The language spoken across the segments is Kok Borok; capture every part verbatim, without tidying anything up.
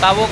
Tabuk.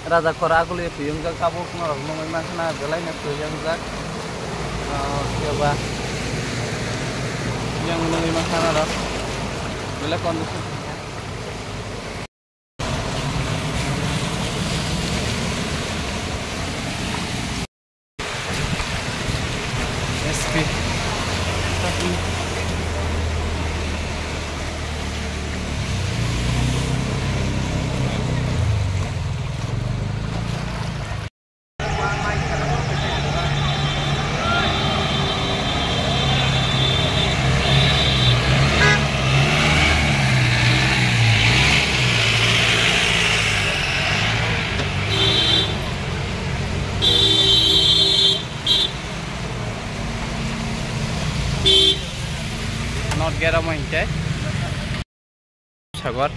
Raja khor aguli thwi wngjak, tabuk norok nugwi mankha na belai no thwi wngjak. Ah, khe ba yang nugwi mankha norok belai condition. S P. Not get up, Sagar.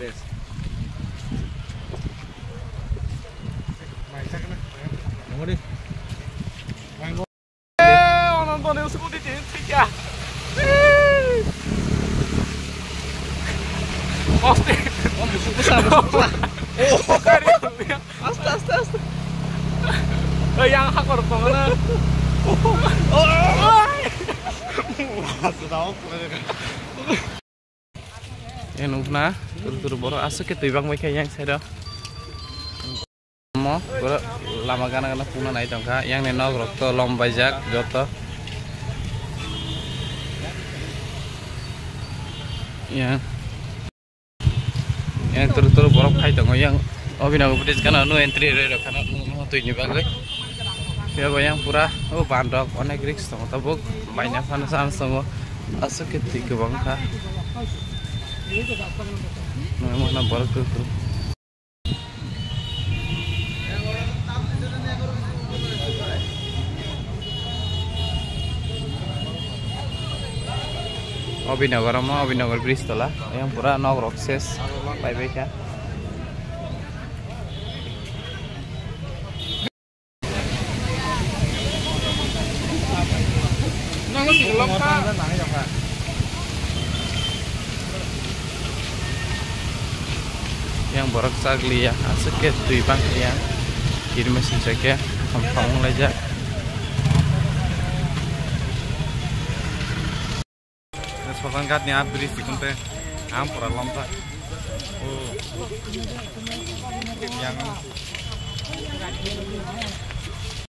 Best. Eh, ono done scooty change khe kya? Aste. Aste, aste, aste. Eh, yang hakor tong na. Yang nukna, turu turu borok aswk khe twi bang bai khe yang side o. Mo, borok lama gana gana pungna nai tongkha. Yang ni nok rok to lom baijak joto. Yang. Yang turu turu borok phai tongo, yang Abhinav bridge gana no entry rwi rok khana, no twi ni bagwi. Phiya bo yang pura o bandok onek risk tongo, tabuk baina phano chance tongo, aswk khe twi kwbang kha. Nungwi mano borok turu turu. Abhinagar omo, Abhinagar bridge tola. Yang pura nok rok ses pai pai kha. Yang borok chakliya, aswk khe twi bangkha yang. Kirima sijak khe, hamphang wnglaijak. Sosan ghat ni a bridge tikun te ang pura lomjak. O. Yang.